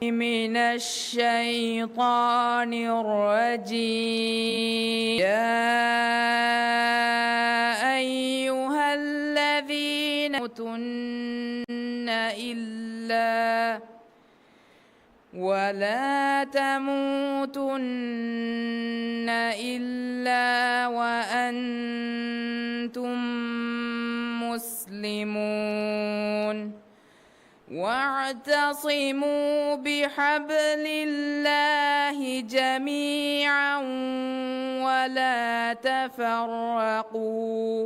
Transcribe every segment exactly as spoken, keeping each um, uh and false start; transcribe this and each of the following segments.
من الشيطان الرجيم. يا أيها الذين تموتن إلا ولا تموتن إلا وأنتم مسلمون. واعتصموا بحبل الله جميعا ولا تفرقوا.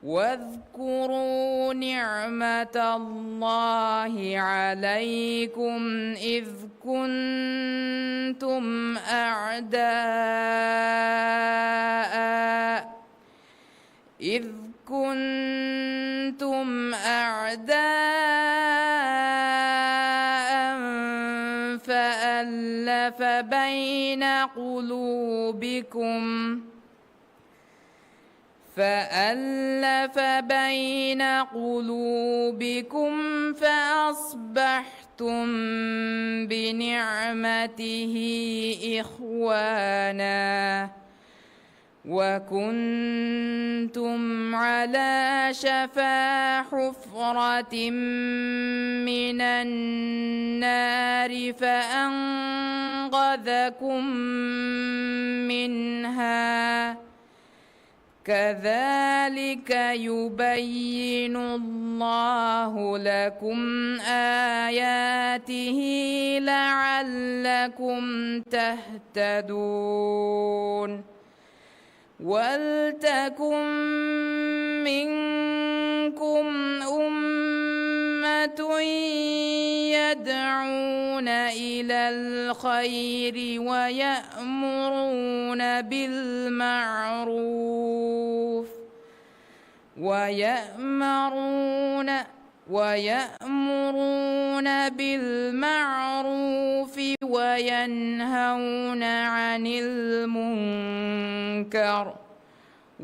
واذكروا نعمة الله عليكم إذ كنتم أعداء إذ كنتم أعداء فألف بين قلوبكم فألف بين قلوبكم فأصبحتم بنعمته إخوانا وكنتم على شفا حفرة من النار فأنقذكم منها. كذلك يبين الله لكم آياته لعلكم تهتدون. ولتكن منكم أمة يدعون إلى الخير ويأمرون بالمعروف ويأمرون ويأمرون بالمعروف وينهون عن المنكر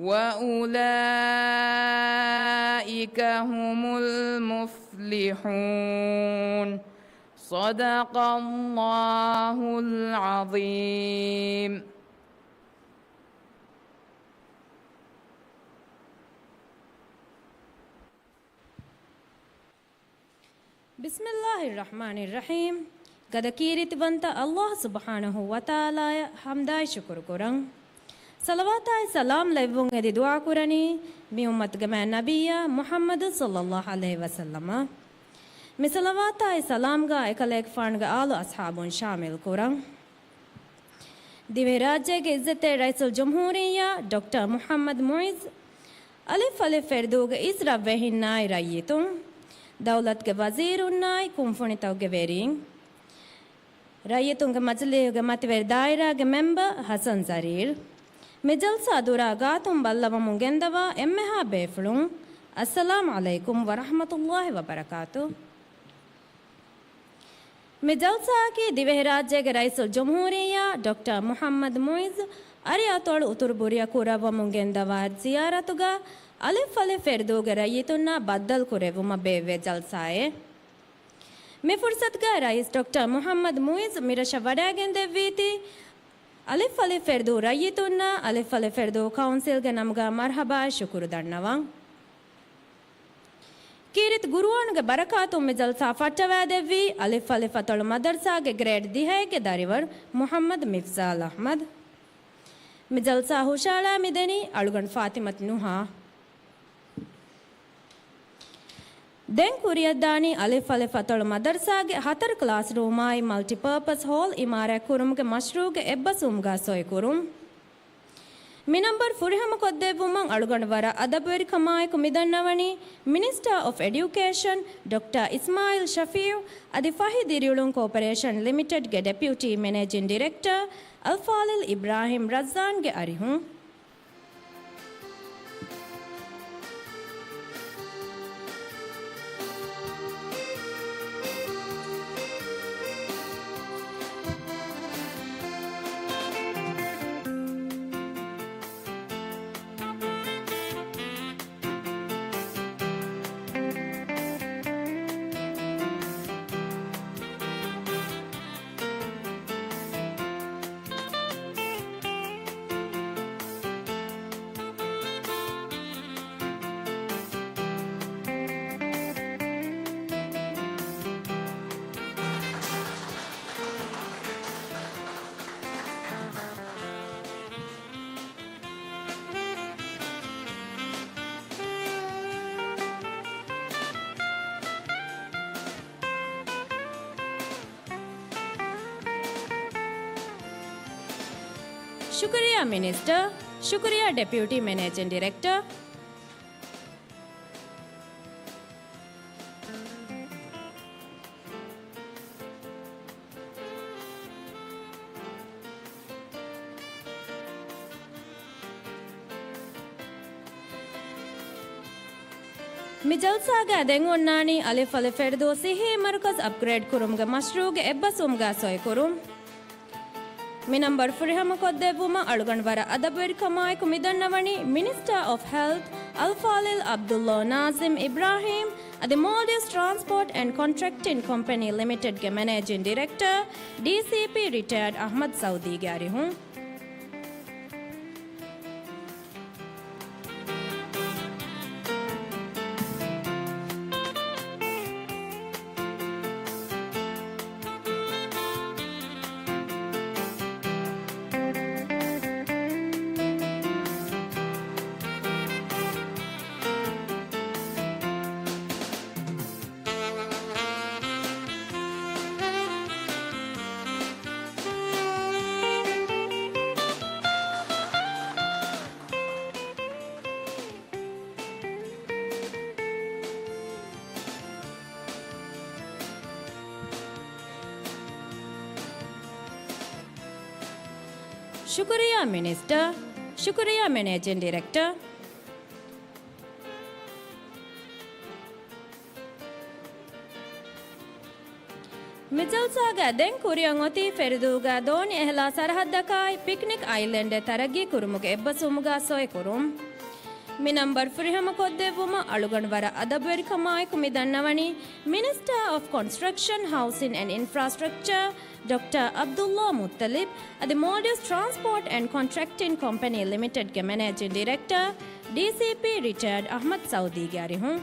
وأولئك هم المفلحون. صدق الله العظيم. بسم الله الرحمن الرحيم. ގަދަ ކީރިތިވަންތަ ﷲ ސުބްޙާނަހޫ ވަތަޢާލާއަށް ޙަމްދާއި ޝުކުރު ކުރަން. ޞަލަވާތާއި ސަލާމް ލެއްވުން އެދި ދުޢާ ކުރަނީ މި އުއްމަތުގެ މާތް ނަބިއްޔާ މުޙައްމަދު ޞައްލައްލާހު ޢަލައިހި ވަސައްލަމަށް. މި ޞަލަވާތާއި ސަލާމްގާ އެކަލޭގެފާނުގެ އާލު އަޞްޙާބުން ޝާމިލް ކުރަން. ދިވެހިރާއްޖޭގެ އިއްޒަތްތެރި ރައީސުލްޖުމްހޫރިއްޔާ ޑޮކްޓަރ މުޙައްމަދު މުޢިއްޒު، އަލިފް އަލިފް ފެރުދޫގެ އިސް ރަށްވެހިންނާއި ރައްޔިތުން، ދައުލަތުގެ ވަޒީރުންނާއި ކުންފުނިތަކުގެ ވެރިން، ރައްޔިތުންގެ މަޖިލީހުގެ މަތިވެރި ދާއިރާގެ މެމްބަރ ޙަސަން ޒަރީރް، މި ޖަލްސާ ދުރާ ގާތުން ބައްލަވަމުން ގެންދަވާ އެންމެހާ ބޭފުޅުން، އައްސަލާމް ޢަލައިކުމް ވަރަޙްމަތުﷲ ވަބަރަކާތު. މި ޖަލްސާއަކީ ދިވެހިރާއްޖޭގެ ރައީސުލްޖުމްހޫރިއްޔާ ޑޮކްޓަރ މުޙައްމަދު މުޢިއްޒު އަރިއަތޮޅު އުތުރު ބުރިޔަ ކުރައްވަމުން ގެންދަވާ ޒިޔާރަތުގަ އަލިފް އަލިފް ފެރުދޫގެ ރައްޔިތުންނާ ބައްދަލު ކުރެއްވުމަށް ބޭއްވޭ ޖަލްސާއެއް. މި ފުރުސަތުގަ ރައީސް ޑޮކްޓަރ މުޙައްމަދު މުޢިއްޒު މިރަށަށް ވަޑައިގެންދެއްވީތީ، އަލިފް އަލިފް ފެރުދޫ ރައްޔިތުންނަށް އަލިފް އަލިފް ފެރުދޫ ކައުންސިލްގެ ނަމުގަ މަރްޙަބާއި ޝުކުރު ދަންނަވަން. ކީރިތި ޤުރުއާނުގެ ބަރަކާތުން މި ޖަލްސާ ފައްޓަވައިދެއްވީ، އަލިފް އަލިފް އަތޮޅު މަދަރްސާގެ ގްރޭޑް ދިހައެއްގެ ދަރިވަރު މުޙައްމަދު މިފްޒާލް އަޙްމަދު. މި ޖަލްސާ ހުށައަޅާ މިދެނީ އަޅުގަނޑު ފާތިމަތު ނުހާ. ދެން ކުރިއަށްދާނީ އަލިފް އަލިފް އަތޮޅު މަދަރްސާގެ ހަތަރު ކްލާސްރޫމާއި މަލްޓިޕާޕަސް ހޯލް އިމާރާތްކުރުމުގެ މަޝްރޫޢުގެ އެއްބަސްވުމުގަ ސޮއިކުރުން. މި ނަންބަރު ފުރިހަމަކޮށްދެއްވުމަށް އަޅުގަނޑު ވަރަށް އަދަބުވެރިކަމާއެކު މިދަންނަވަނީ މިނިސްޓާ އޮފް އެޑިއުކޭޝަން ޑޮކްޓަރ އިސްމާޢީލް ޝަފީޢު އަދި ފަހި ދިރިއުޅުން ކޯޕަރޭޝަން ލިމިޓެޑްގެ ޑެޕިއުޓީ މެނޭޖިން ޑިރެކްޓަރ އަލްފާޟިލް އިބްރާހިމް ރައްޒާންގެ އަރިހުން. ޝުކުރިއްޔާ މިނިސްޓަރ. ޝުކުރިއްޔާ ޑެޕިއުޓީ މެނޭޖިން ޑިރެކްޓަރ. މި ޖަލްސާގައި ދެން އޮންނާނީ އަލިފް އަލިފް ފެރުދޫ ސިއްހީ މަރުކަޒު އަޕްގްރޭޑް ކުރުމުގެ މަޝްރޫޢުގެ އެއްބަސްވުމުގަ ސޮއިކުރުން. މި ނަންބަރު ފުރިހަމަކޮށްދެއްވުމަށް އަޅުގަނޑު ވަރަށް އަދަބުވެރިކަމާއެކު މިދަންނަވަނީ މިނިސްޓާ އޮފް ހެލްތް އަލްފާޟިލް ޢަބްދުﷲ ނާޒިމް އިބްރާހީމް އަދި މޯލްޑިވްސް ޓްރާންސްޕޯޓް އެންޑް ކޮންޓްރެކްޓިން ކޮމްޕެނީ ލިމިޓެޑްގެ މެނޭޖިން ޑިރެކްޓަރ، ޑީސީޕީ ރިޓަޔާޑް އަޙްމަދު ސައުދީގެ އަރިހުން. ޝުކުރިއްޔާ މިނިސްޓަރ. ޝުކުރިއްޔާ މެނޭޖިން ޑިރެކްޓަރ. މި ޖަލްސާގައި ދެން ކުރިއަށް އޮތީ ފެރިދޫގަ ދޯނި އެހެލާ ސަރަހައްދަކާއި ޕިކްނިކް އައިލެންޑެއް ތަރައްގީ ކުރުމުގެ އެއްބަސްވުމުގަ ސޮއިކުރުން. މި ނަންބަރު ފުރިހަމަ ކޮށްދެއްވުމަށް އަޅުގަނޑު ވަރަށް އަދަބުވެރިކަމާއެކު މި ދަންނަވަނީ މިނިސްޓާ އޮފް ކޮންސްޓްރަކްޝަން، ހައުސިން އެންޑް އިންފްރާސްޓްރަކްޗަރ، ޑޮކްޓަރ ޢަބްދުﷲ މުއްތަލިބް އަދި މޯލްޑިވްސް ޓްރާންސްޕޯޓް އެންޑް ކޮންޓްރެކްޓިން ކޮމްޕެނީ ލިމިޓެޑްގެ މެނޭޖިން ޑިރެކްޓަރ، ޑީސީޕީ ރިޓަޔާޑް އަޙްމަދު ސައުދީގެ އަރިހުން.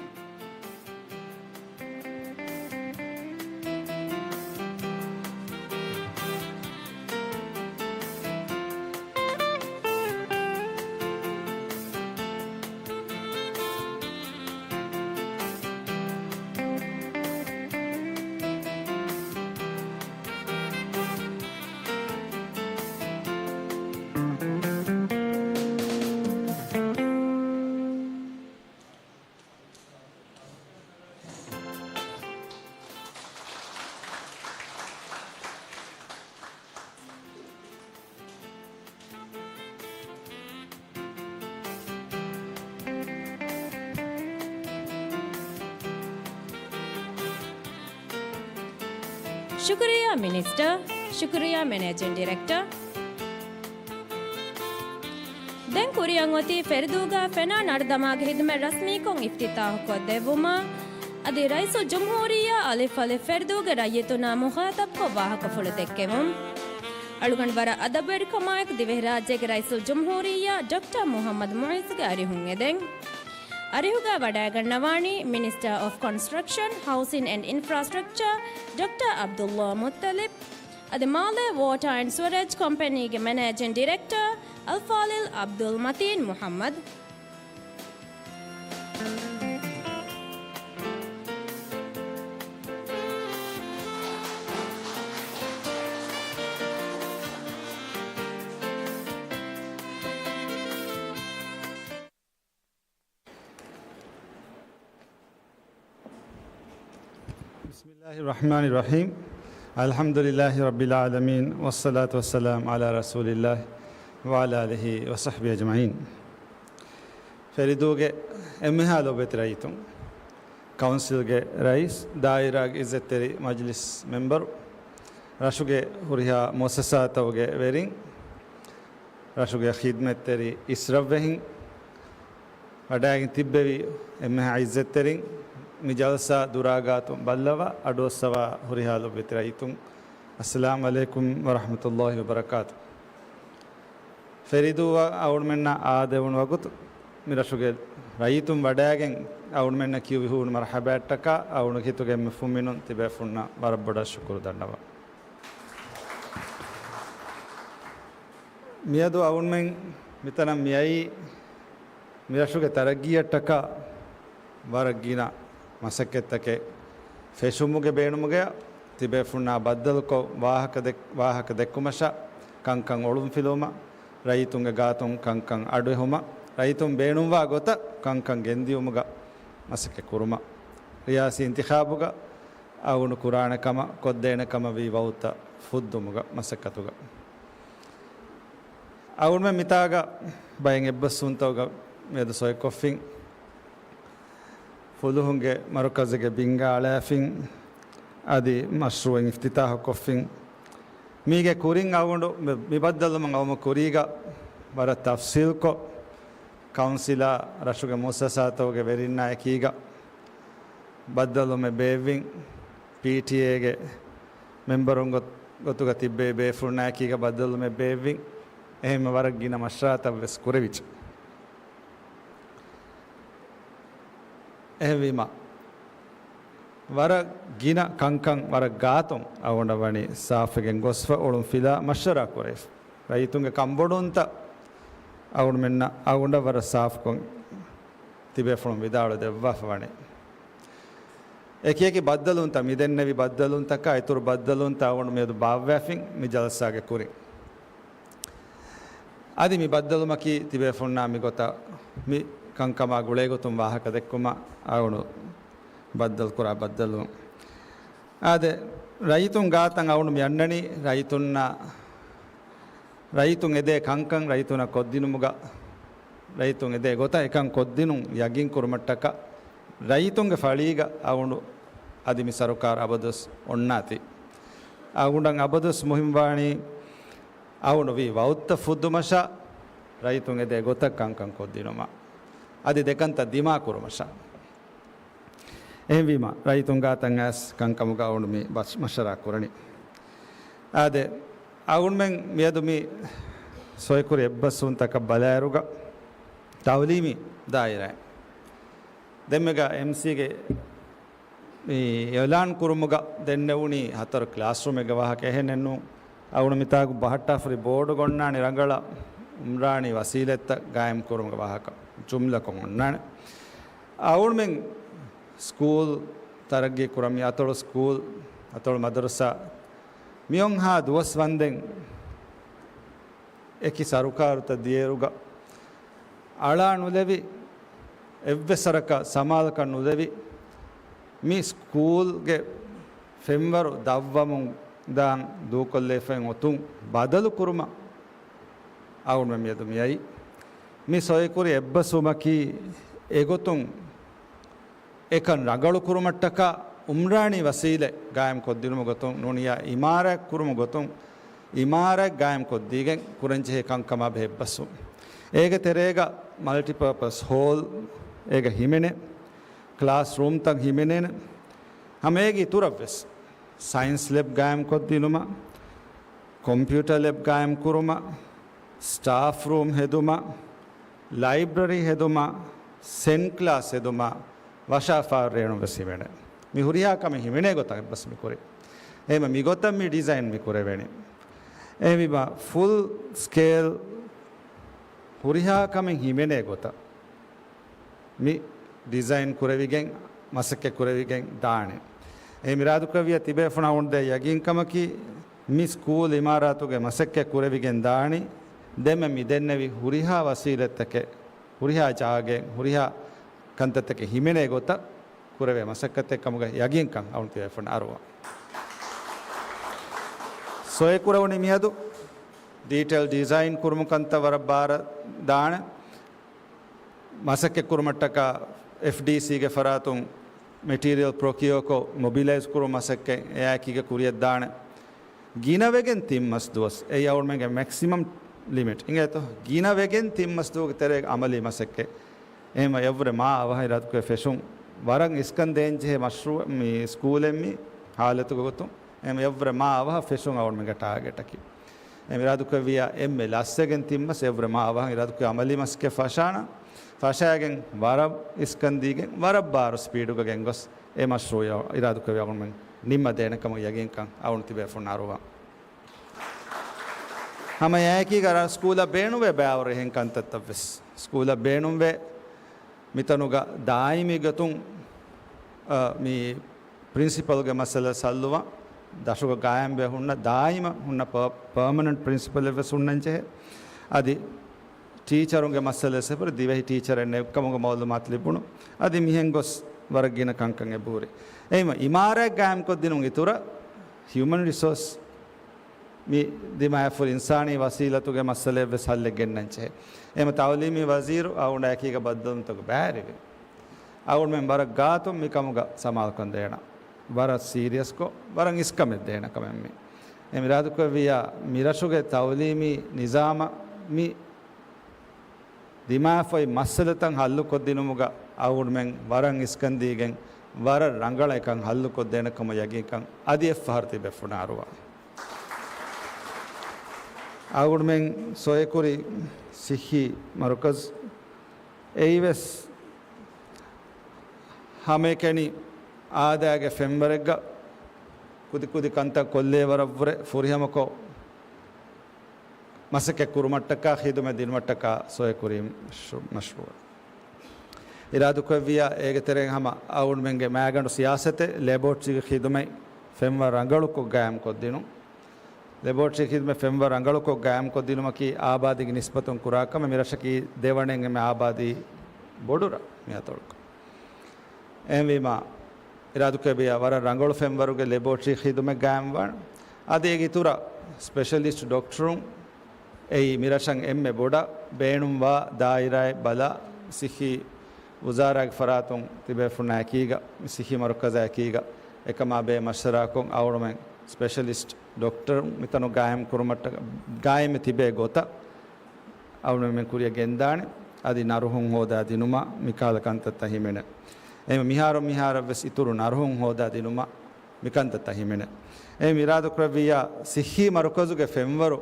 ޝުކުރިއްޔާ މިނިސްޓަރ. ޝުކުރިއްޔާ މެނޭޖިން ޑިރެކްޓަރ. ދެން ކުރިއަށް އޮތީ ފެރިދޫގަ ފެނާ ނަރުދަމާގެ ހިދުމަތް ރަސްމީކޮށް އިފްތިތާޙު ކޮށްދެއްވުމަށް. އަދި ރައީސުލްޖުމްހޫރިއްޔާ އަލިފް އަލިފް ފެރިދޫގެ ރައްޔިތުންނާ މުޚާޠަބްކޮށް ވާހަކަފުޅު ދެއްކެވުން. އަޅުގަނޑު ވަރަށް އަދަބުވެރިކަމާއެކު ދިވެހިރާއްޖޭގެ ރައީސުލްޖުމްހޫރިއްޔާ ޑޮކްޓަރ މުޙައްމަދު މުޢިއްޒުގެ އަރިހުން އެދެން. އަރިހުގަ ވަޑައިގަންނަވާނީ މިނިސްޓާ އޮފް ކޮންސްޓްރަކްޝަން، ހައުސިން އެންޑް އިންފްރާސްޓްރަކްޗަރ ޑޮކްޓަރ ޢަބްދުﷲ މުއްތަލިބް އަދި މާލޭ ވޯޓާ އެންޑް ސުވެރޭޖް ކޮމްޕެނީގެ މެނޭޖިން ޑިރެކްޓަރ އަލްފާޟިލް ޢަބްދުލް މަތީން މުޙައްމަދު. بسم الله الرحمن الرحيم. الحمد لله رب العالمين، والصلاة والسلام على رسول الله وعلى آله وصحبه أجمعين. ފެރިދޫގެ އެންމެހާ ލޮބުވެތި ރައްޔިތުން، ކައުންސިލްގެ ރައީސް، ދާއިރާގެ އިއްޒަތްތެރި މަޖިލިސް މެމްބަރު، ރަށުގެ ހުރިހާ މުއައްސަސާތަކުގެ ވެރިން، ރަށުގެ ޚިދްމަތްތެރި އިސްރަށްވެހިން، ވަޑައިގެން ތިއްބެވި އެންމެހާ އިއްޒަތްތެރިން، މި ޖަލްސާ ދުރާގާތުން ބައްލަވާ އަޑުއައްސަވާ ހުރިހާ ލޮބުވެތި ރައްޔިތުން، އައްސަލާމް ޢަލައިކުމް ވަރަޙްމަތުﷲ ވަބަރަކާތު. ފެރިދޫއަށް އަޅުގަނޑުމެންނަށް އާދެވުނު ވަގުތު، މި ރަށުގެ ރައްޔިތުން ވަޑައިގެން އަޅުގަނޑުމެންނަށް ކިޔުއްވި ހޫނު މަރުޙަބާއަށްޓަކާ، އަޅުގަނޑު ހިތުގެ އެންމެ ފުންމިނުން ތިބޭފުންނަށް ވަރަށް ބޮޑަށް ޝުކުރު ދަންނަވަން. މިއަދު އަޅުގަނޑުމެން މިތަނަށް މިއައީ، މިރަށުގެ ތަރައްގީއަށްޓަކާ ވަރަށް ގިނަ މަސައްކަތްތަކެއް ފެށުމުގެ ބޭނުމުގައި، ތިބޭފުންނާ ބައްދަލުކޮށް ވާހަކަ ދެއް-، ވާހަކަ ދެއްކުމަށާ ކަންކަން އޮޅުންފިލުވުމަށް ރައްޔިތުންގެ ގާތުން ކަންކަން އަޑުއެހުމަށް، ރައްޔިތުން ބޭނުންވާ ގޮތަށް ކަންކަން ގެންދިޔުމުގަ މަސައްކަތް ކުރުމަށް، ރިޔާސީ އިންތިޚާބުގަ އަޅުގަނޑު ކުރާނެ ކަމަށް، ކޮށްދޭނެ ކަމަށް ވީ ވައުދުތައް ފުއްދުމުގަ މަސައްކަތުގަ. އަޅުގަނޑުމެން މިތާގަ ބައެއް އެއްބަސްވުންތަކުގަ މިއަދު ސޮއިކޮށްފިން. ފުލުހުންގެ މަރުކަޒުގެ ބިންގާ އަޅާފިން، އަދި މަޝްރޫއެއް އިފްތިތާހު ކޮށްފިން. މީގެ ކުރިން އަޅުގަނޑު މި، މި ބައްދަލުވުމަށް އައުމު ކުރީގަ ވަރަށް ތަފްސީލްކޮށް، ކައުންސިލާ ރަށުގެ މުއައްސަސާތަކުގެ ވެރިންނާ އެކީގަ ބައްދަލުވުމެއް ބޭއްވިން، ޕީޓީއޭގެ މެމްބަރުން ގޮ، ގޮތުގަ ތިއްބެވި ބޭފުޅުންނާ އެކީގަ ބައްދަލުވުމެއް ބޭއްވިން. އެހެންމެ ވަރަށް ގިނަ މަޝްވަރާތައް ވެސް ކުރެވިއްޖެ. އެހެންވީމަ، ވަރަށް ގިނަ ކަންކަން ވަރަށް ގާތުން އަޅުގަނޑަށް ވަނީ ސާފުވެގެން ގޮސްފަ އުޅުން ފިލާ މަޝްވަރާ ކުރެވިފަ. ރައްޔިތުންގެ ކަންބޮޑުވުންތައް އަޅުގަނޑުމެންނަށް އަޅުގަނޑަށް ވަރަށް ސާފުކޮށް ތިބޭފުޅުން ވިދާޅު ދެއްވާފަ ވަނީ. އެކިއެކި ބައްދަލުވުންތައް، މިދެންނެވި ބައްދަލުވުންތަކާ އިތުރު ބައްދަލުވުންތައް އަޅުގަނޑު މިއަދު ބާއްވާފިން މި ޖަލްސާގެ ކުރިން. އަދި މި ބައްދަލުމަކީ ތިބޭފުޅުންނާ މިގޮތަށް މި ކަންކަމާ ގުޅޭގޮތުން ވާހަކަ ދެއްކުމަށް އަޅުގަނޑު ބައްދަލުކުރާ ބައްދަލުވުން. އާދެ، ރައްޔިތުން ގާތަށް އަޅުގަނޑު މި އަންނަނީ ރައްޔިތުންނާ، ރައްޔިތުން އެދޭ ކަންކަން ރައްޔިތުންނަށް ކޮށްދިނުމުގަ، ރައްޔިތުން އެދޭ ގޮތަށް އެކަން ކޮށްދިނުން ޔަގީން ކުރުމަށްޓަކާ، ރައްޔިތުންގެ ފަޅީގަ އަޅުގަނޑު އަދި މި ސަރުކާރު އަބަދުވެސް އޮންނާތީ. އަޅުގަނޑަށް އަބަދުވެސް މުހިންމުވާނީ އަޅުގަނޑު ވީ ވައުދުތައް ފުއްދުމަށާ، ރައްޔިތުން އެދޭ ގޮތަށް ކަންކަން ކޮށްދިނުމަށް، އަދި ދެކަންތައް ދިމާކުރުމަށާ. އެހެންވީމަ، ރައްޔިތުން ގާތަށް އައިސް ކަންކަމުގަ އަޅުގަނޑު މި ބަސް، މަޝްވަރާ ކުރަނީ. އާދެ، އަޅުގަނޑުމެން މިއަދު މި ސޮއިކުރި އެއްބަސްވުންތަކަށް ބަލާއިރުގަ، ތައުލީމީ ދާއިރާއިން ދެންމެގަ އެމްސީގެ މި އިއުލާން ކުރުމުގަ ދެންނެވުނީ ހަތަރު ކްލާސްރޫމެއްގެ ވާހަކަ. އެހެނެއްނޫން، އަޅުގަނޑު މިތާގު ބަހައްޓާފަ ހުރި ބޯޑުގަ އޮންނާނެ ރަނގަޅަށް އުމްރާނީ ވަސީލަތްތައް ގާއިމް ކުރުމުގެ ވާހަކަ ޖުމްލަކޮށް އޮންނާނެ. އަޅުގަނޑުމެން ސްކޫލް ތަރައްގީ ކުރަން، މި އަތޮޅު ސްކޫލް، އަތޮޅު މަދަރުސާ މިއޮންހާ ދުވަސް ވަންދެން އެކި ސަރުކާރުތައް ދިޔައިރުގަ އަޅާ ނުލެވި، އެއްވެސް ވަރަކަށް ސަމާލަކަން ނުލެވި، މި ސްކޫލްގެ ފެންވަރު ދަށްވަމުން ދާން ދޫކޮށްލެވިފައި އޮތުން ބަދަލު ކުރުމަށް އަޅުގަނޑުމެން މިއަދު މިއައީ. މި ސޮއިކުރި އެއްބަސްވުމަކީ އެގޮތުން އެކަން ރަނގަޅު ކުރުމަށްޓަކާ އުމްރާނީ ވަސީލަތް ގާއިމް ކޮށްދިނުމުގެ ގޮތުން ނޫނިއްޔާ އިމާރާތް ކުރުމުގެ ގޮތުން އިމާރާތް ގާއިމް ކޮށްދީގެން ކުރަންޖެހޭ ކަންކަމާ ބެހޭ އެއްބަސްވުން. އޭގެ ތެރޭގަ މަލްޓިޕާޕަސް ހޯލް އޭގަ ހިމެނޭ، ކްލާސް ރޫމްތައް ހިމެނޭނެ. ހަމަ އޭގެ އިތުރަށްވެސް ސައިންސް ލެބް ގާއިމް ކޮށްދިނުމަށް، ކޮމްޕިއުޓަރ ލެބް ގާއިމް ކުރުމަށް، ސްޓާފް ރޫމް ހެދުމަށް، ލައިބްރަރީ ހެދުމަށް، ސެން ކްލާސް ހެދުމަށް ވަށާފާރު ރޭނުން ވެސް ހިމެނޭ. މި ހުރިހާ ކަމެއް ހިމެނޭ ގޮތަށް އެއްބަސް މި ކުރީ. އެހެންވެ މި ގޮތަށް މި ޑިޒައިން މި ކުރެވެނީ. އެހެންވީމަ ފުލް ސްކޭލް ހުރިހާ ކަމެއް ހިމެނޭ ގޮތަށް މި ޑިޒައިން ކުރެވިގެން، މަސައްކަތް ކުރެވިގެން ދާނެ. އެހެން އިރާދުކުރެއްވިއްޔާ ތިބޭފުޅުން އަޅުގަނޑު ދޭ ޔަގީންކަމަކީ، މި ސްކޫލް އިމާރާތުގެ މަސައްކަތް ކުރެވިގެން ދާނީ، ދެންމެ މި ދެންނެވި ހުރިހާ ވަސީލަތްތަކެއް، ހުރިހާ ޖާގައެއް، ހުރިހާ ކަންތައްތަކެއް ހިމެނޭ ގޮތަށް ކުރެވޭ މަސައްކަތެއް ކަމުގެ ޔަގީންކަން އަޅުގަނޑު ތިބޭފުޅުން އަރުވާ. ސޮއި ކުރެވުނީ މިއަދު ޑީޓެއިލް ޑިޒައިން ކުރުމުގެ ކަންތައް ވަރަށް ބާރަށް ދާނެ. މަސައްކަތް ކުރުމަށްޓަކާ އެފްޑީސީގެ ފަރާތުން މެޓީރިއަލް ޕްރޮކިއޯކޮށް މޮބިލައިޒް ކުރުމުގެ މަސައްކަތް އެއާއެކީގަ ކުރިއަށް ދާނެ. ގިނަވެގެން ތިން މަސް ދުވަސް، އެއީ އަޅުގަނޑުމެންގެ މެކްސިމަމް ލިމިޓް އިނގޭތޯ. ގިނަވެގެން ތިން މަސް ދުވަހުގެ ތެރޭގަ އަމަލީ މަސައްކަތް. އެހެންވެ އެއަށްވުރެ މާ އަވަހަށް އިރާދަކުރެ ފެށުން ވަރަށް އިސްކަން ދޭންޖެހޭ މަޝްރޫއަށް މި ސްކޫލެއް މި ހާލަތުގެ ގޮތުން. އެހެންވެ އެއަށްވުރެ މާ އަވަހަށް ފެށުން އަޅުގަނޑުމެންގެ ޓާގެޓަކީ. އެހެން އިރާދަކުރެއްވިއްޔާ އެންމެ ލަސްވެގެން ތިން މަސް އެއަށްވުރެ މާ އަވަހަށް އިރާދަކުރެ އަމަލީ މަސައްކަތް ފަށާނަން. ފަށާގެން ވަރަށް އިސްކަން ދީގެން ވަރަށް ބާރު ސްޕީޑުގަ ގެންގޮސް އެ މަޝްރޫއަށް އިރާދަކުރެއްވިއްޔާ އަޅުގަނޑުމެން ނިންމަ ދޭނެ ކަމުގެ ޔަގީންކަން އަޅުގަނޑު ތިބޭފުޅުންނަށް އަރުވާ. ހަމަ އެއާއެކީގަ ސްކޫލަށް ބޭނުންވޭ ބައިވަރު އެހެން ކަންތައްތައްވެސް. ސްކޫލަށް ބޭނުންވޭ މިތަނުގަ ދާއިމީ ގޮތުން، އަ، މި ޕްރިންސިޕަލްގެ މައްސަލަ ސައްލުވާ، ދަށުގަ ގާއިމްވެ ހުންނަ، ދާއިމަށް ހުންނަ ޕަ، ޕާމަނަންޓް ޕްރިންސިޕަލެއްވެސް ހުންނަންޖެހޭ. އަދި ޓީޗަރުންގެ މައްސަލަ ސެޕަރ ދިވެހި ޓީޗަރެއް ނެތްކަމުގެ މައުލޫމާތު ލިބުނު. އަދި މިހެން ގޮސް ވަރަށް ގިނަ ކަންކަން އެބަހުރި. އެހެންވީމަ އިމާރާތް ގާއިމްކޮށްދިނުން އިތުރަށް ހިއުމަން ރިސޯސް މި ދިމާވެފަ ހުރި އިންސާނީ ވަސީލަތުގެ މައްސަލައެއްވެސް ހައްލެއް ގެންނަންޖެހޭ. އެހެންވީމަ ތައުލީމީ ވަޒީރު އަޅުގަނޑާ އެކީގަ ބައްދަލުވުންތަކުގަ ބައިވެރިވޭ. އަޅުގަނޑުމެން ވަރަށް ގާތުން މިކަމުގަ ސަމާލުކަން ދޭނަން. ވަރަށް ސީރިއަސްކޮށް، ވަރަށް އިސްކަމެއް ދޭނަން ކަމެއް މީ. އެހެންވީމަ އިރާދަކުރެއްވިއްޔާ، މިރަށުގެ ތައުލީމީ ނިޒާމަށް މި ދިމާވެފައި މައްސަލަތައް ހައްލުކޮށްދިނުމުގަ އަޅުގަނޑުމެން ވަރަށް އިސްކަންދީގެން، ވަރަށް ރަނގަޅަށް އެކަން ހައްލުކޮށްދޭނެ ކަމަށް ޔަގީންކަން އަދި އެއްފަހަރު ތިބޭފުޅުންނަށް އަރުވާ. އަޅުގަނޑުމެން ސޮއެކުރި ސިއްހީ މަރުކަޒު އެއީވެސް ހަމައެކަނި އާދައިގެ ފެންވަރެއްގަ ކުދިކުދި ކަންތައް ކޮށްލޭ ވަރަށްވުރެ ފުރިހަމަކޮށް މަސައްކަތް ކުރުމަށްޓަކާ ޚިދުމަތް ދިނުމަށްޓަކާ ސޮއެކުރީ މަޝްރޫ-، މަޝްރޫއު. އިރާދަކުރެއްވިއްޔާ، އޭގެ ތެރެއިން ހަމަ އަޅުގަނޑުމެންގެ މާގަނޑު ސިޔާސަތެއް ލެބޯޓްރީގެ ޚިދުމަތް ފެންވަރު ރަނގަޅުކޮށް ގާއިމްކޮށްދިނުން. ލެބޯޓްރީ ޚިދުމަތް ފެންވަރު ރަނގަޅުކޮށް ގާއިމްކޮށްދިނުމަކީ އާބާދީގެ ނިސްބަތުން ކުރާ ކަމެއް. މިރަށަކީ ދެވަނައިން އެންމެ އާބާދީ ބޮޑު ރަށް މި އަތޮޅުގަ. އެހެންވީމަ، އިރާދަކުރެއްވިއްޔާ ވަރަށް ރަނގަޅު ފެންވަރުގެ ލެބޯޓްރީ ޚިދުމަތް ގާއިމްވާނެ. އަދި އޭގެ އިތުރަށް ސްޕެޝަލިސްޓް ޑޮކްޓަރުން އެއީ މިރަށަށް އެންމެ ބޮޑަށް ބޭނުންވާ ދާއިރާއެއް ބަލާ، ސިއްހީ ވުޒާރާގެ ފަރާތުން ތިބޭފުޅުންނާ އެކީގަ، ސިއްހީ މަރުކަޒާ އެކީގަ އެކަމާ ބެހޭ މަޝްވަރާކޮށް އަޅުގަނޑުމެން ސްޕެޝަލިސްޓް ޑޮކްޓަރުން މިތަނު ގާއިމް ކުރުމަށްޓަކާ، ގާއިމް ތިބޭ ގޮތަށް އަޅުގަނޑުމެން ކުރިއަށް ގެންދާނެ. އަދި ނަރުހުން ހޯދާ ދިނުމާ މިކަހަލަ ކަންތައްތައް ހިމެނޭ. އެހެން މިހާރު މިހާރަށްވެސް އިތުރު ނަރުހުން ހޯދާ ދިނުމާ މިކަންތައްތައް ހިމެނޭ. އެހެން އިރާދަކުރެއްވިއްޔާ، ސިއްހީ މަރުކަޒުގެ ފެންވަރު،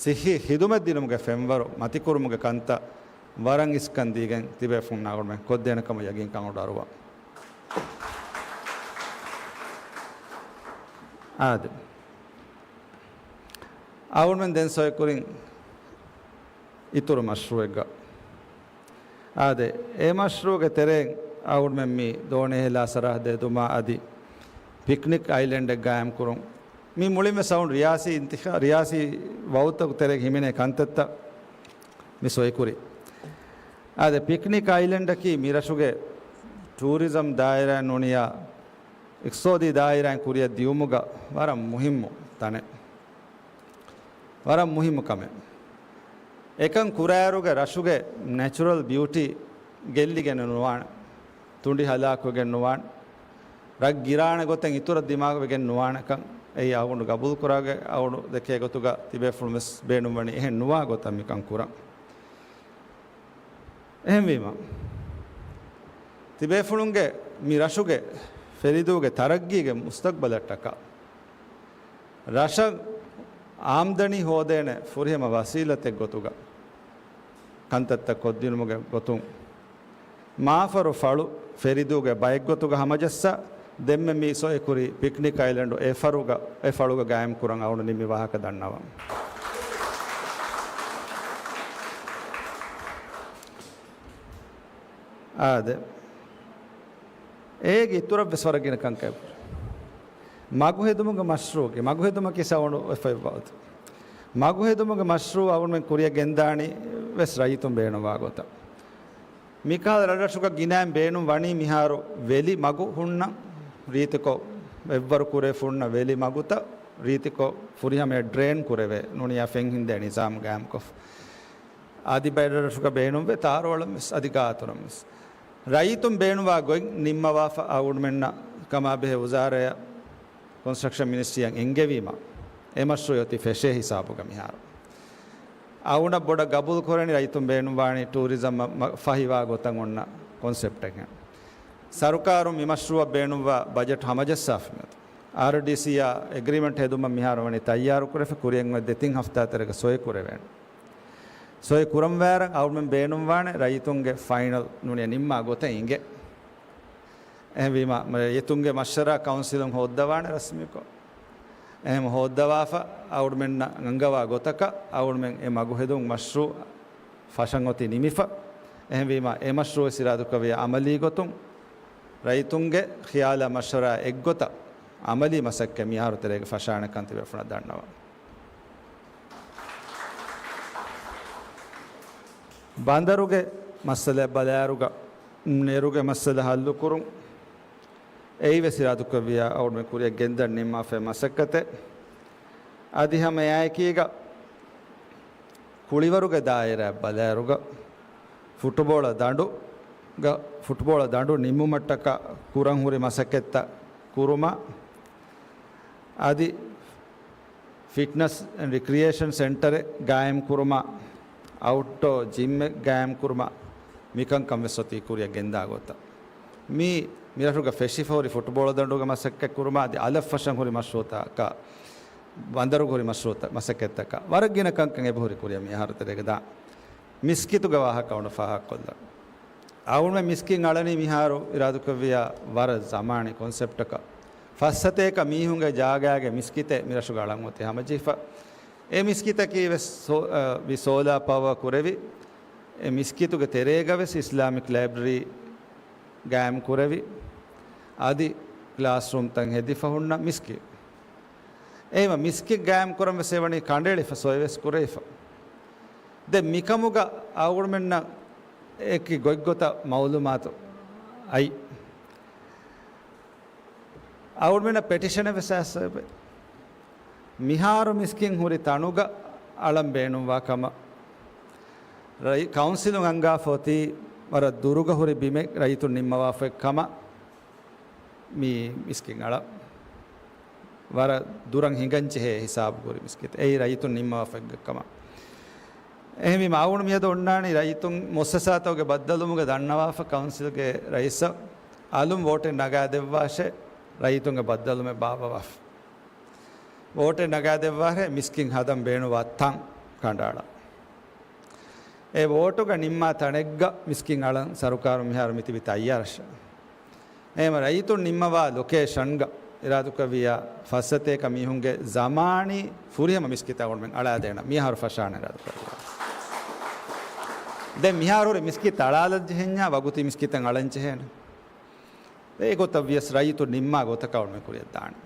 ސިއްހީ ޚިދުމަތް ދިނުމުގެ ފެންވަރު މަތިކުރުމުގެ ކަންތައް ވަރަށް އިސްކަން ދީގެން ތިބޭފުޅުންނާ އަޅުގަނޑުމެން ކޮށްދޭނެ ކަމަށް ޔަގީންކަން އަޅުގަނޑު އަރުވާ. އާދެ. އަޅުގަނޑުމެން ދެން ސޮއެކުރިން އިތުރު މަޝްރޫއެއްގަ. އާދެ، އެ މަޝްރޫއުގެ ތެރެއިން އަޅުގަނޑުމެން މި ދޯނި އެހިލާ ސަރަހައްދު ހެދުމާ އަދި ޕިކްނިކް އައިލެންޑެއް ގާއިމް ކުރުން. މި މުޅިންވެސް އަޅުގަނޑު ރިޔާސީ އިންތިޚާ-، ރިޔާސީ ވައުދުތަކުގެ ތެރޭގަ ހިމެނޭ ކަންތައްތައް މި ސޮއިކުރީ. އާދެ، ޕިކްނިކް އައިލެންޑަކީ މި ރަށުގެ ޓޫރިޒަމް ދާއިރާއިން ނޫނިއްޔާ އިޤްތިޞާދީ ދާއިރާއިން ކުރިއަށް ދިޔުމުގަ ވަރަށް މުހިއްމު ތަނެއް. ވަރަށް މުހިއްމު ކަމެއް. އެކަން ކުރާއިރުގަ ރަށުގެ ނެޗުރަލް ބިއުޓީ ގެއްލިގެން ނުވާނެ. ތުނޑި ހަލާކުވެގެން ނުވާނެ. ރަށް ގިރާނެ ގޮތެއް އިތުރަށް ދިމާވެގެން ނުވާނެކަން އެއީ އަޅުގަނޑު ގަބޫލުކުރާގޮތް. އަޅުގަނޑު ދެކޭ ގޮތުގަ ތިބޭފުޅުން ވެސް ބޭނުންވަނީ އެހެން ނުވާ ގޮތަށް މިކަން ކުރަން. އެހެންވީމަ، ތިބޭފުޅުންގެ މި ރަށުގެ ފެރިދޫގެ ތަރައްގީގެ މުސްތަޤްބަލަށްޓަކާ، ރަށަށް އާމްދަނީ ހޯދޭނެ ފުރިހަމަ ވަސީލަތެއް ގޮތުގަ ކަންތައްތައް ކޮށްދިނުމުގެ ގޮތުން، މާފަރު ފަޅު ފެރިދޫގެ ބައެއްގޮތުގަ ހަމަޖައްސާ، ދެންމެ މި ސޮއެކުރި ޕިކްނިކް އައިލެންޑު އެ ފަރުގަ، އެ ފަޅުގަ ގާއިމް ކުރަން އަޅުގަނޑު ނިންމި ވާހަކަ ދަންނަވަން. އާދެ. އޭގެ އިތުރަށްވެސް ވަރަށް ގިނަ ކަންކަން. މަގު ހެދުމުގެ މަޝްރޫއުގެ، މަގު ހެދުމަކީ ސައުނޑު އެފައިވާ ގޮތަށް. މަގު ހެދުމުގެ މަޝްރޫއު އަޅުގަނޑުމެން ކުރިއަށް ގެންދާނީ ވެސް ރައްޔިތުން ބޭނުންވާ ގޮތަށް. މިކަހަލަ ރަށްރަށުގަ ގިނައިން ބޭނުން ވަނީ މިހާރު ވެލި މަގު ހުންނަ ރީތިކޮށް، އެއްވަރު ކުރެފަ ހުންނަ ވެލި މަގުތައް ރީތިކޮށް ފުރިހަމަޔަށް ޑްރޭން ކުރެވޭ ނޫނިއްޔާ ފެން ހިންދޭ ނިޒާމް ގާއިމްކޮށް. އަދި ބައެއް ރަށްރަށުގަ ބޭނުންވޭ ތާރުއަޅަން ވެސް، އަދި ގާތުރަން ވެސް. ރައްޔިތުން ބޭނުންވާ ގޮތް ނިންމަވާފަ އަޅުގަނޑުމެންނަށް ކަމާބެހޭ ވުޒާރަޔަށް ކޮންސްޓްރަކްޝަން މިނިސްޓްރީއަށް އެންގެވީމަ، އެ މަޝްރޫއު އޮތީ ފެށޭ ހިސާބުގަ މިހާރު. އަޅުގަނޑަށް ބޮޑަށް ގަބޫލު ކުރަނީ ރައްޔިތުން ބޭނުންވާނީ ޓޫރިޒަމް މަ-، މަ-، ފަހިވާ ގޮތަށް އޮންނަ ކޮންސެޕްޓެއްހެން. ސަރުކާރުން މި މަޝްރޫއަށް ބޭނުންވާ ބަޖެޓް ހަމަޖައްސާފަ މިއޮތީ. އާރްޑީސީއާ އެގްރިމެންޓް ހެދުމަށް މިހާރު ވަނީ ތައްޔާރު ކުރެފަ ކުރިއަށް އޮތް ދެތިން ހަފްތާ ތެރޭގަ ސޮއި ކުރެވޭނެ. ސޮއި ކުރަންވާރަށް އަޅުގަނޑުމެން ބޭނުންވާނެ ރައްޔިތުންގެ ފައިނަލް ނޫނިއްޔާ ނިންމާ ގޮތެއް އިނގޭ. އެހެންވީމަ، ރައްޔިތުންގެ މަޝްވަރާ ކައުންސިލުން ހޯއްދަވާނެ ރަސްމީކޮށް. އެހެން ހޯއްދަވާފަ އަޅުގަނޑުމެންނަށް އަންގަވާ ގޮތަކަށް އަޅުގަނޑުމެން އެ މަގު ހެދުން މަޝްރޫއު ފަށަން އޮތީ ނިމިފަ. އެހެންވީމަ، އެ މަޝްރޫއު ވެސް އިރާދަކުރެއްވިއްޔާ އަމަލީ ގޮތުން ރައްޔިތުންގެ ޚިޔާލާ މަޝްވަރާ އެއްގޮތަށް އަމަލީ މަސައްކަތް މިހާރު ތެރޭގަ ފަށާނެކަން ތިބޭފުޅުންނަށް ދަންނަވަން. ބަނދަރުގެ މައްސަލަ ބަލާއިރުގަ، ނެރުގެ މައްސަލަ ހައްލުކުރުން، އެއީވެސް އިރާދުކޮށްވިޔާ އަޅުގަނޑުމެން ކުރިއަށް ގެންދަން ނިންމާފައި މަސައްކަތެއް. އަދި ހަމަ އެއާއެކީގަ ކުޅިވަރުގެ ދާއިރާ ބަލާއިރުގަ ފުޓުބޯޅަ ދަނޑުގަ، ފުޓުބޯޅަ ދަނޑު ނިންމުމަށްޓަކާ ކުރަން ހުރި މަސައްކަތްތައް ކުރުމަށް، އަދި ފިޓްނަސް އެންޑް ރިކްރިއޭޝަން ސެންޓަރެއް ގާއިމް ކުރުމަށް، އައުޓްޑޯ ޖިމްއެއް ގާއިމް ކުރުމަށް، މިކަންކަން ވެސް އޮތީ ކުރިއަށް ގެންދާ ގޮތަށް. މީ މިރަށުގަ ފެށިފަ ހުރި ފުޓުބޯޅަ ދަނޑުގެ މަސައްކަތް ކުރުމާ އަދި އަލަށް ފަށަން ހުރި މަޝްރޫއުތަކަށް، ބަނދަރުގަ ހުރި މަޝްރޫއުތައް، މަސައްކަތްތަކަށް ވަރަށް ގިނަ ކަންކަން އެބަހުރި ކުރިއަށް މި އަހަރު ތެރޭގަ ދާން. މިސްކިތުގެ ވާހަކަ އަޅުގަނޑު ފާހަގަކޮށްލަން. އަޅުގަނޑުމެން މިސްކިތް އަޅަނީ މިހާރު އިރާދަކުރެއްވިޔާ ވަރަށް ޒަމާނީ ކޮންސެޕްޓަކަށް. ފަސް ސަތޭކަ މީހުންގެ ޖާގާގެ މިސްކިތެއް މިރަށުގަ އަޅަން އޮތީ ހަމަޖެހިފަ. އެ މިސްކިތަކީ ވެސް ސޯ-، އަ، ވި ސޯލާ ޕަވަރ ކުރެވި އެ މިސްކިތުގެ ތެރޭގަ ވެސް އިސްލާމިކް ލައިބްރަރީ ގާއިމް ކުރެވި، އަދި ކްލާސްރޫމްތައް ހެދިފަ ހުންނަ މިސްކިތް. އެހެންވެ، މިސްކިތް ގާއިމް ކުރަން ވެސް އެވަނީ ކަނޑައެޅިފަ، ސޮއެވެސް ކުރެވިފަ. ދެން މިކަމުގަ އަޅުގަނޑުމެންނަށް އެކި ގޮތްގޮތަށް މައުލޫމާތު އައި. އަޅުގަނޑުމެންނަށް ޕެޓިޝަނެއް ވެސް އައިސް އެބަ. މިހާރު މިސްކިތް ހުރި ތަނުގަ އަޅަން ބޭނުންވާ ކަމަށް ރައި-، ކައުންސިލުން އަންގާފަ އޮތީ ވަރަށް ދުރުގަ ހުރި ބިމެއް ރައްޔިތުން ނިންމަވާފައި ކަމަށް. މި މިސްކިތް އަޅަން ވަރަށް ދުރަށް ހިނގަން ޖެހޭ ހިސާބު ހުރި މިސްކިތް. އެއީ ރައްޔިތުން ނިންމަވާފައި ކަމަށް. އެހެންވީމަ އަޅުގަނޑު މިއަދު އޮންނާނީ ރައްޔިތުން މުއައްސަސާތަކުގެ ބައްދަލުވުމުގެ ދަންނަވާފަ ކައުންސިލްގެ ރައީސަށް އަލުން ވޯޓެއް ނަގާދެއްވާށޭ، ރައްޔިތުންގެ ބައްދަލުވުމެއް ބާއްވަވާފަ. ވޯޓެއް ނަގާދެއްވާށޭ، މިސްކިތް ހަދަން ބޭނުންވާ ތަން ކަނޑައަޅަން. އެ ވޯޓުގަ ނިންމާ ތަނެއްގަ މިސްކިތް އަޅަން ސަރުކާރުން މިހާރު މިތިބީ ތައްޔާރަށް. އެހެންވެ ރައްޔިތުން ނިންމަވާ ލޮކޭޝަންގަ އިރާދަކުރެއްވިޔާ ފަސް ސަތޭކަ މީހުންގެ ޒަމާނީ ފުރިހަމަ މިސްކިތަށް އަޅުގަނޑުމެން އަޅާދޭނަ މިހާރު ފަށާނެ އިރާދަކުރެއްވިޔާ. ދެން މިހާރު ހުރި މިސްކިތް އަޅާލަން ޖެހެންޏާ ވަގުތީ މިސްކިތަށް އަޅަން ޖެހޭނެ. އެގޮތަށް ވިޔަސް ރައްޔިތުން ނިންމާ ގޮތަކަށް އަޅުގަނޑުމެން ކުރިއަށް ދާނެ.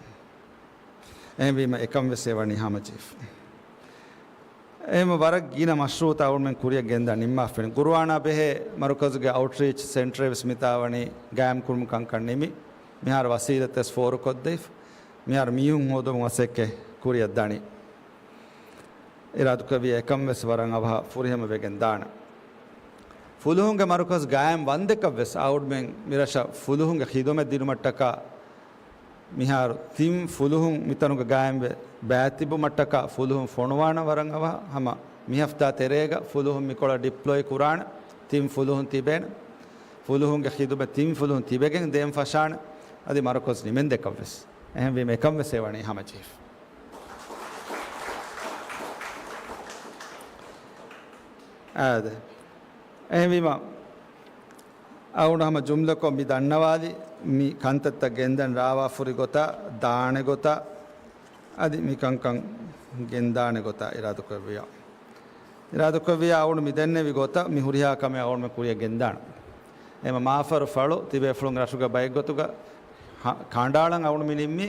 އެހެންވީމަ އެކަން ވެސް އެވަނީ ހަމަޖެހިފަ. އެހެންވެ ވަރަށް ގިނަ މަޝްރޫއުތައް އަޅުގަނޑުމެން ކުރިއަށް ގެންދާ ނިންމާފައި. ގުރުއާނާ ބެހޭ މަރުކަޒުގެ އައުޓްރީޗް ސެންޓަރެއް ވެސް މިތާ ވަނީ ގާއިމް ކުރުމުގެ ކަންކަން ނިމި، މިހާރު ވަސީލަތް ވެސް ފޯރުކޮށްދެވިފަ. މިހާރު މީހުން ހޯދުމުގެ މަސައްކަތް ކުރިއަށް ދަނީ. އިރާދަކުރެއްވިޔާ އެކަން ވެސް ވަރަށް އަވަހަށް ފުރިހަމަ ވެގެން ދާނެ. ފުލުހުންގެ މަރުކަޒު ގާއިމް ވަންދެކަށް ވެސް އަޅުގަނޑުމެން މިރަށަށް ފުލުހުންގެ ޚިދުމަތް ދިނުމަށްޓަކާ މިހާރު ތިން ފުލުހުން މިތަނުގަ ގާއިމްވެ ބައިތިބުމަށްޓަކާ ފުލުހުން ފޮނުވާނަން ވަރަށް އަވަހަށް. ހަމަ މި ހަފްތާ ތެރޭގަ ފުލުހުން މިކޮޅަށް ޑިޕްލޮއި ކުރާނެ. ތިން ފުލުހުން ތިބޭނެ. ފުލުހުންގެ ޚިދުމަތް ތިން ފުލުހުން ތިބެގެން ދޭން ފަށާނެ. އަދި މަރުކަޒު ނިމެންދެކަށް ވެސް. އެހެންވީމަ އެކަން ވެސް އެވަނީ ހަމަޖެހިފަ. އާދެ. އެހެންވީމަ، އަޅުގަނޑު ހަމަ ޖުމްލަކޮށް މި ދަންނަވާލި މި ކަންތައްތައް ގެންދަން ރާވާފަ ހުރި ގޮތާ، ދާނެ ގޮތާ، އަދި މި ކަންކަން ގެންދާނެ ގޮތާ އިރާދަކުރެއްވިޔާ. އިރާދަކުރެއްވިޔާ އަޅުގަނޑު މި ދެންނެވި ގޮތަށް މި ހުރިހާ ކަމެއް އަޅުގަނޑުމެން ކުރިއަށް ގެންދާނެ. އެމަ މާފަރު ފަޅު ތިބޭފުޅުން ރަށުގެ ބައެއްގޮތުގަ ހަ-، ކަނޑައަޅަން އަޅުގަނޑު މި ނިންމީ.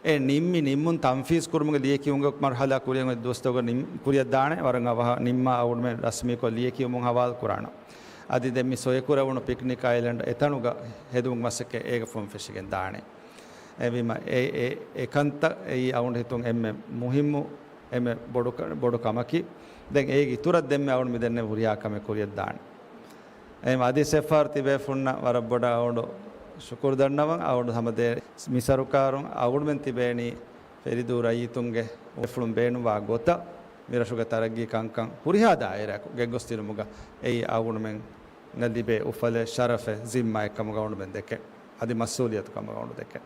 އެ ނިންމި ނިންމުން ތަންފީޒް ކުރުމުގެ ލިޔެކިޔުމުގެ މަރުހަލާ ކުރިއަށް އޮތް ދުވަސްތަކުގަ ނިން-، ކުރިއަށް ދާނެ. ވަރަށް އަވަހަށް ނިންމާ އަޅުގަނޑުމެން ރަސްމީކޮށް ލިޔެކިޔުމުން ހަވާލު ކުރާނަން. އަދި ދެން މި ސޮއެކުރެވުނު ޕިކްނިކް އައިލެންޑް އެތަނުގަ ހެދުމުގެ މަސައްކަތް އޭގަ ފުން ފެށިގެން ދާނެ. އެހެންވީމަ އެ، އެ، އެ ކަންތައް އެއީ އަޅުގަނޑު ހިތުން އެންމެ މުހިއްމު، އެންމެ ބޮޑު ކަ-، ބޮޑު ކަމަކީ. ދެން އޭގެ އިތުރަށް ދެންމެ އަޅުގަނޑު މި ދެންނެވި ހުރިހާ ކަމެއް ކުރިއަށް ދާނެ. އެހެން އަދި ސެފާރު ތިބޭފުންނަށް ވަރަށް ބޮޑަށް އަޅުގަނޑު ޝުކުރު ދަންނަވަން. އަޅުގަނޑު ހަމަ ދޭ މި ސަރުކާރުން އަޅުގަނޑުމެން ތިބޭނީ ފެރިދޫ ރައްޔިތުންގެ އުފުލުން ބޭނުންވާ ގޮތަށް މިރަށުގެ ތަރައްގީ ކަންކަން ހުރިހާ ދާއިރާއަކު ގެންގޮސްދިނުމުގަ އެއީ އަޅުގަނޑުމެން ލިބޭ އުފަލެއް، ޝަރަފެއް، ޒިންމާއެއް ކަމުގަ އަޅުގަނޑުމެން ދެކެން. އަދި މަސްއޫލިއްޔަތު ކަމުގަ އަޅުގަނޑު ދެކެން.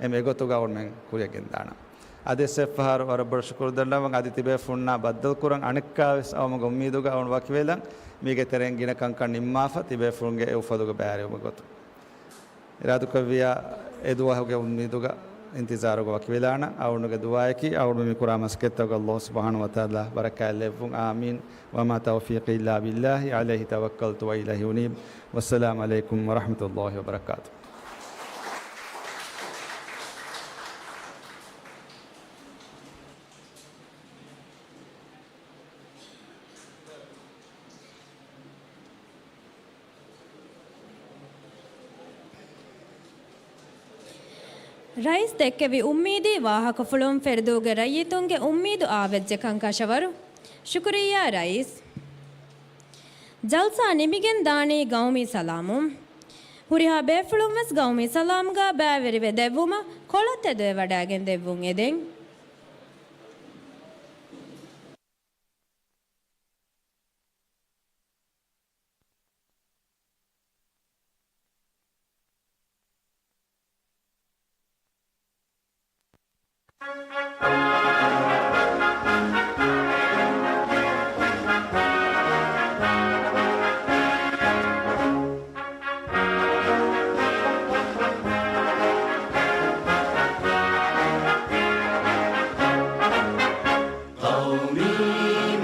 އެމެ އެގޮތުގަ އަޅުގަނޑުމެން ކުރިއަށް ގެންދާނަން. އަދި އެއްފަހަރު ވަރަށް ބޮޑަށް ޝުކުރު ދަންނަވަން. އަދި ތިބޭފުންނާ ބައްދަލުކުރަން އަނެއްކާވެސް އައުމުގެ އުއްމީދުގަ އަޅުގަނޑު ވަކިވެލަން. މީގެ ތެރެއިން ގިނަ ކަންކަން ނިންމާފަ ތިބޭފުޅުންގެ އެ އުފަލުގެ ބައިވެރިވުމުގެ ގޮތުން. އިރާދަކުރެއްވިޔާ އެ ދުވަހުގެ އުއްމީދުގަ އިންތިޒާރުގަ ވަކިވެލާނަން. އަޅުގަނޑުގެ ދުޢާއަކީ އަޅުގަނޑުމެން މި ކުރާ މަސައްކަތްތަކުގަ ﷲ ސުބްޙާނަހޫ ވަތަޢާލާ ބަރަކާތް ލެއްވުން. އާމީން. وما توفيقي إلا بالله عليه توكلت وإليه أنيب. والسلام عليكم ورحمة الله وبركاته. ރައީސް ދެއްކެވި އުއްމީދީ ވާހަކަފުޅުން ފެރުދޫގެ ރައްޔިތުންގެ އުއްމީދު އާވެއްޖެކަން ކަށަވަރު. ޝުކުރިއްޔާ ރައީސް. ޖަލްސާ ނިމިގެން ދާނީ ގައުމީ ސަލާމުން. ހުރިހާ ބޭފުޅުން ވެސް ގައުމީ ސަލާމްގަ ބައިވެރިވެ ދެއްވުމަށް ކޮޅަށް ތެދުވެވަޑައިގެން ދެއްވުން އެދެން. ޤައުމީ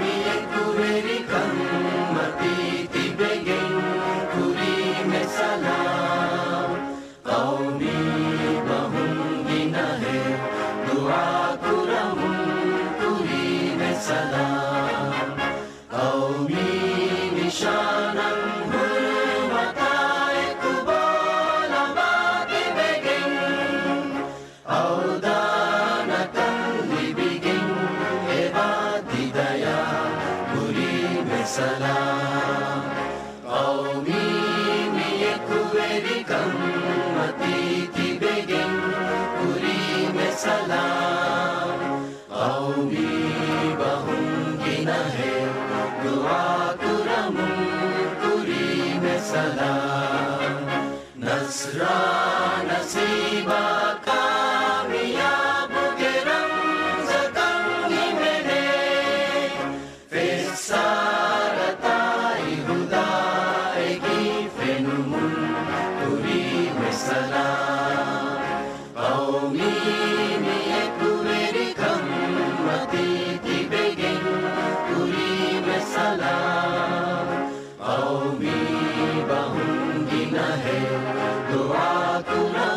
މި އެކުވެރިކަން މަތީ ތިބެގެން ކުރީމެ ސަލާމް. ޤައުމީ ބަހުން ގިނަހެއް ދުޢާ ކުރަމުން ކުރީމެ ސަލާމް. ޤައުމީ ނިޝާނަށް ހުރުމަތާ އެކު ބޯލަމާ ތިބެގެން އަވަދާނަކަން ލިބިގެން އެބާ ތިދަޔާ ކުރީމެ ސަލާމް. ޤައުމީ މި އެކުވެރިކަން މަތީ ތިބެގެން ކުރީމެ ސަލާމް. ޤައުމީ ބަހުން ގިނަހެއް ދުޢާ ކުރަމުން ކުރީމެ ސަލާމް. ނަޞްރާ ނަސީބާ ކާމިޔާބުގެ ރަމްޒަކަށް ހިމެނޭ. ފެއްސާރަތާއި ހުދާއެކީ ފެނުމުން ކުރީމެ ސަލާމް. ޤައުމީ މި އެކުވެރިކަން މަތީ ތިބެގެން ކުރީމެ ސަލާމް. ޤައުމީ ބަހުން ގިނަހެއް ދުޢާ ކުރަ